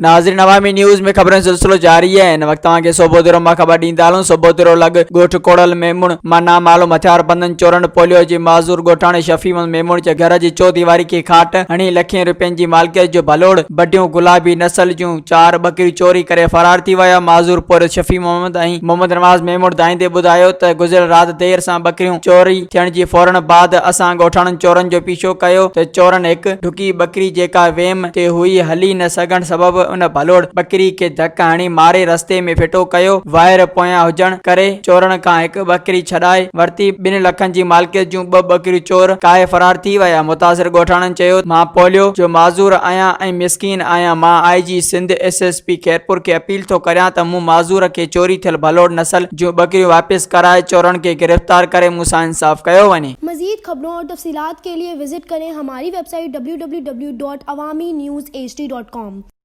ناظرين عوامي نيوز ۾ خبرن جو سلسلو جاري آهي هن وقت توهان کي صوبوديرو مان خبر ڏيندا هلون صوبوديرو لڳ ڳوٺ ڪوڙل ميمڻ مان نامعلوم هٿياربندن چورن پوليو جي معذور ڳوٺاڻي شفيع محمد ميمڻ جي گهر جي چوديواري کي کاٽ هڻي لکين روپين جي مالڪيت جو ڀلوڙ بڊيون گلابي نسل جون چار ٻڪريون چوري ڪري فرار ٿي ويا معذور پورهيت شفيع محمد ۽ محمد نواز ميمڻ دانهيندي ٻڌايو ته گذريل رات دير سان ٻڪريون چوري ٿيڻ جي فورن بعد اسان ڳوٺاڻن چورن جو پيڇو ڪيو ته چورن هڪ ڍڪي ٻڪري جيڪا ويم تي هئي هلي نه سگهڻ سبب ان ڀلوڙ ٻڪري کي ڌڪ هڻي ماري رستي ۾ ڦٽو ڪيو. وائر پويان هجڻ ڪري چورن کان هڪ ٻڪري ڇڏائي ورتي. ٻن لکن جي مالڪيت جون ٻه ٻڪريون چور ڪاهي فرار ٿي ويا. متاثر ڳوٺاڻن چيو ته مان پوليو جو معذور آهيان ۽ مسڪين آهيان مان I G Sindh S S P Khairpur کي اپيل ٿو ڪريان ته مون معذور کي چوري ٿيل ڀلوڙ نسل جون ٻڪريون واپس ڪرائي چورن کي گرفتار ڪري مون سان انصاف ڪيو وڃي. مزيد خبرون اور تفصيلات کے لئے وزٽ ڪرين ھماري web site www.awamiNewsHD.com.